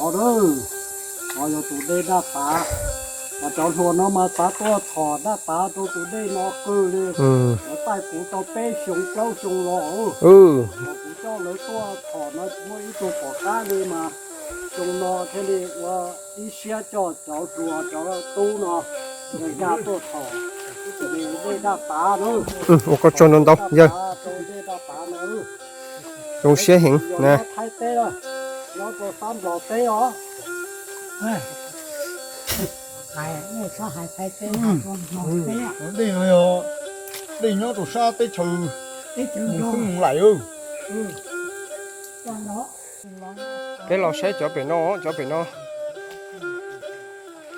Os, no yog tus dej Daj Tav, mas cov hluas no mas xav tuaj txhom Daj Tav rau tus dej no kawg li. Lawv taij kuv tau peb xyoo plaub xyoo los, mas kuv coj lawv tuaj txhom no muaj ib tug pom qab li mas xyoo no thiaj li ua ib siab coj cov hluas cov tub no nkag tuaj txhom dej Daj Tav na. Ua koj tsaug ntau ntau yawg. Zoo siab heev na. Thaib teb, nyob rau sab Nplog teb os. Dej no yog dej nyob rau sab teb chaws Moos Xeeb Moos Laim. Peb los saib cov pem no, cov pem no,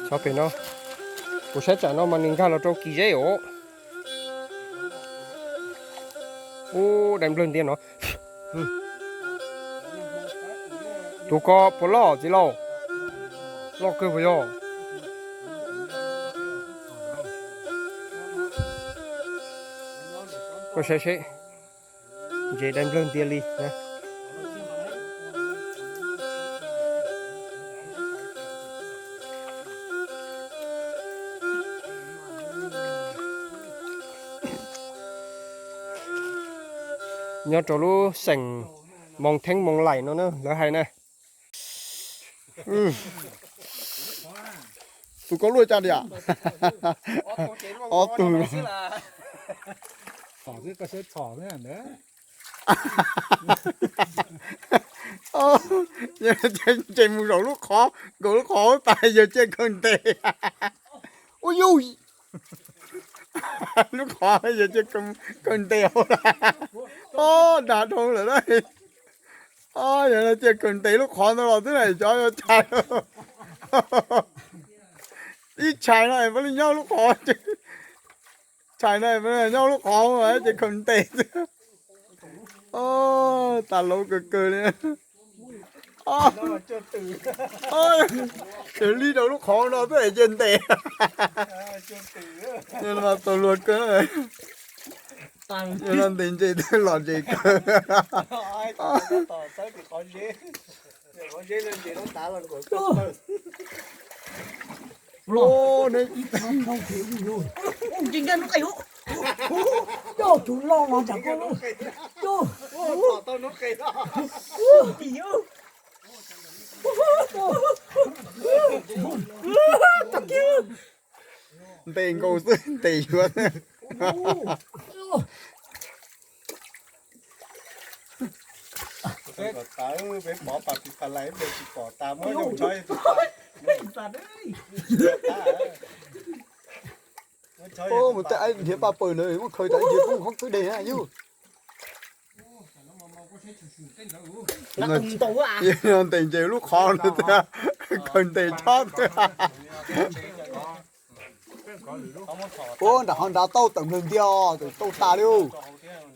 cov pem no. Kuv saib tsam no mas nws nkag los rau kis zeb os. Ub, dai nplawg ntiag no. Tus ko puas loj txiv lauj? Loj kawg puas yog? Koj saib seb, ntses dai nplawg ntiag li na. Nyob rau lub xeem Moos Theeb Moos Laim no na lawv hais na. Tus ko luaj cas tias ob tug. Ces mus zaum lub qhov, nkaus lub qhov hauv tas yawg cia khaws ntes. Ua yuj, lub qhov yawg cia khaws ntes hauv lawm. Ob, dag dhau lawm na. Yog cia khaws ntes lub qhov ntawd los twb na cov yuav tshais. Ib tshais no es pab li nyob lub qhov, tshais no nyob lub qhov ces khaws ntes xwb. Tas lauv kawg kawg li. Ces li rau lub qhov no twb es cia ntes. Mas tau luag kawg. Yog no ntes ntses twb los ntses kawg. Ntes nkaus xwb ntes yuav. Peb pov pas pis pas lais peb tsis pom tas muab zoo tshov. Mus tej aib nrhiav paj pawg ntawd muab khaws tas nrhiav poob qhoob kwj deg na yug. Ntes ntses lub qhov no, khaws ntes tshab. Ua nram qhov nrad tauj tawm nplawg ntiag, tauj tas li.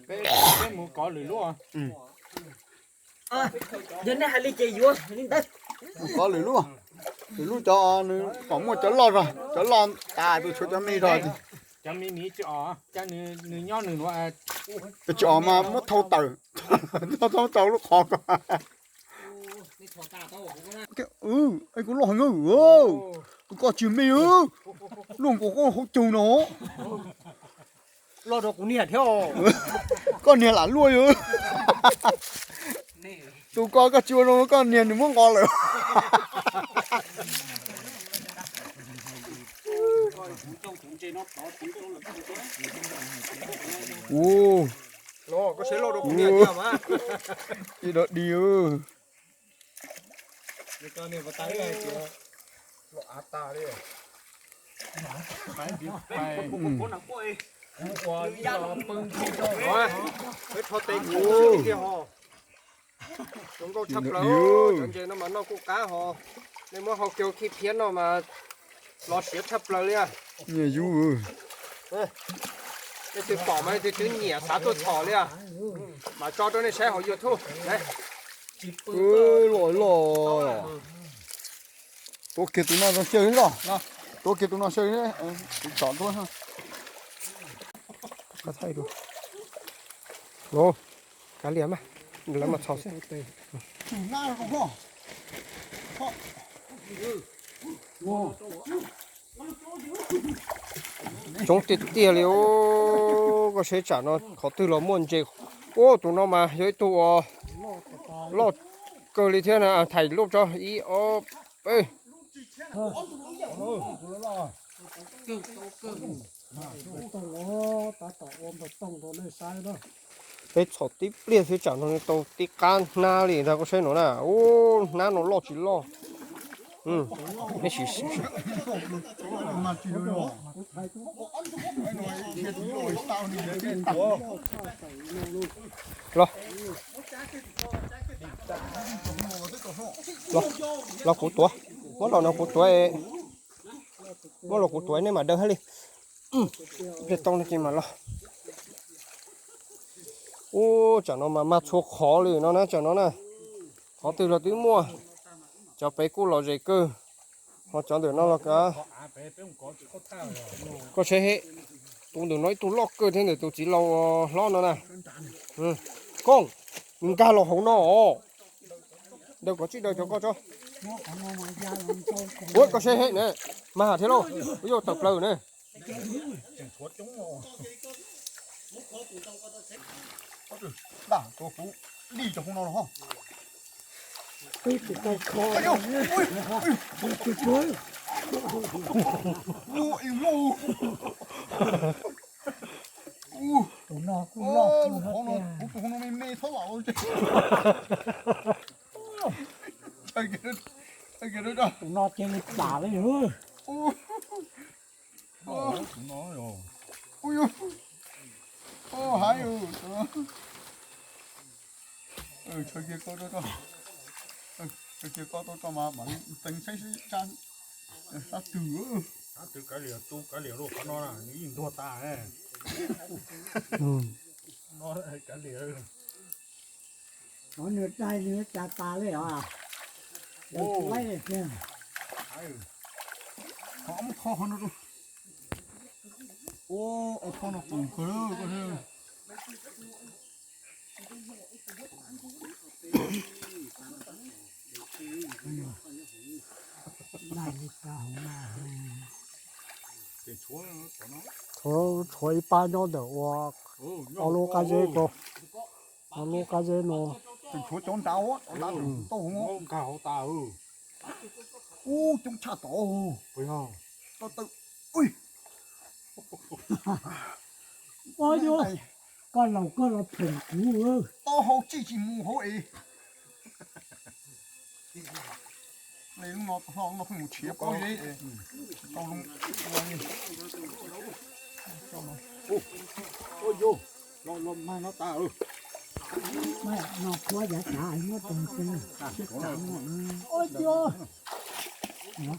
Peb mus kov lwm lub. Yog nej hais li ces yuav li ntawd. Mus kov lwm lub, lwm lub cov nws kom muaj cov loj zog, cov loj tas tus tshuav cov me zog. Cov me me tsis os, nws nyob nws nuav. Tsis os mas muab thau tawm, thau rau lub qhov ko. Kuv loj heev, kuv koj tsis me, luaj nkaus koj hauv caug no. Loj rau kuv niag thiab. Koj niag lam luaj yog. Tus ko koj tsis ua zoo koj niag nws muab nqos lawm. Ua, ib dog dig. Peb rho tes kuv thiaj ho. Zoo nkauj tshaj plaws, cov ntses no mas noj kuj qab ho. Nej muab hau kiag khib phiab no mas los siav tshaj plaws li. Leej twg pom mas leej twg twb nyiam xav tuaj txhom li, mam tso rau nej saib hauv YouTube. Loj loj. Tuav kiag tus no xyaw los, tuav kiag tus no xyaw, kuv tsom tuaj. Kav liam mas, lawv mas txhom xwb. Coob tiag tiag li os. Koj saib tsam no qhov twg los muaj ntses. Ub, tus no mas yog ib tug uas loj kawg li thiab na. Thaij lub tso, ib ob peb. Peb txhom tib pliag xwb tsam no tau tib qab hnab li ntag. Koj saib no na, ub, hnab no loj tsis loj. Neb sim, los, los, los kuv tuav, muab los no kuv tuav, muab los kuv tuav nej mam daws hab li. Pliag tau no ces mam los. Ub, tsam no mas mag txhua qhov li no na, tsam no na. Qhov twg los twb muaj, cov pem kuj lom zem kawg, ho cov ntawm no los kav. Koj saib, tus ntawm no ib tug loj kawg thiab ntawm tus txiv laus hlob no na. Koj, nws nkag los hauv no os. Daws kom tsib daws cov koj tso. Ua koj saib na, mag thiab lauj, yuav tawm plaws na. Dam, tua kuv li cov hauv no los. Ua, ib lub. Tus no kuj loj kawg hauv no, kuv tus hauv no me me thaub vam. Tus no ces li plam li. Tus no, ub, haib, chaw cia koj tso mas, mam teev saib sab twg. Sab twg kav liam, tu kav liam rau qhov no, nws yeej ntuag tas. No kav liam. Qhov nws dai nws cas tas li os. Ua, tho qhov no rau. Ua, ob tho no pum kawg. Tshuav, tshuav ib pab nyob ntawm ua ob lub qab zeb ko, ob lub qab zeb no. Tshuav cov nrad, cov nrad tau nkag hauv tas. Ub, coob tshaj tod. Koj laus koj los phem kuv. Taub hau tsij tsis mus hauv es. Lub no, lub no pheej mus tshiav pob zeb. Tsis tau zoo. Los mag no tas. No khuab yav tsav muab tus twg. Ua,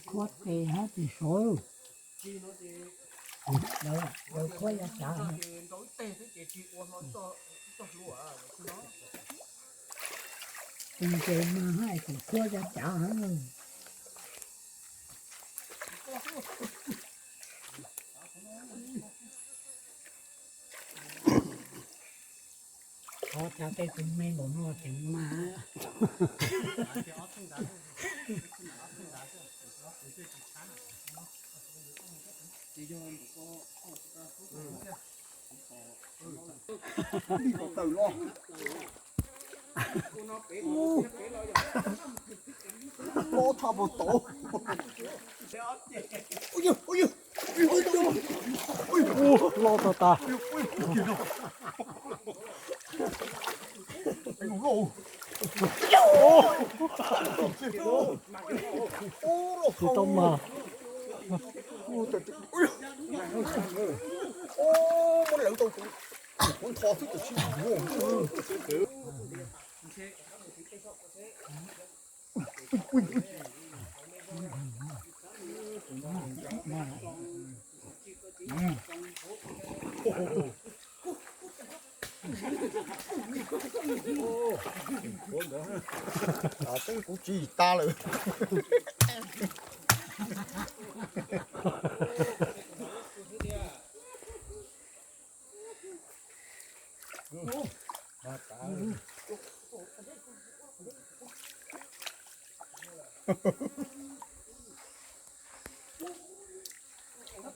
khuab tes hab tes sov. Lawv khuab yav tsav. Tus ntses mas haj tseem khuab yav tsav heev. Qhov cas tej tus me npaum no tseem mas. Li kom tawm los. Pob tha puas tod. Ua, loj tag tas. Tsis tau mas. Twb kuv tsis tas lawm.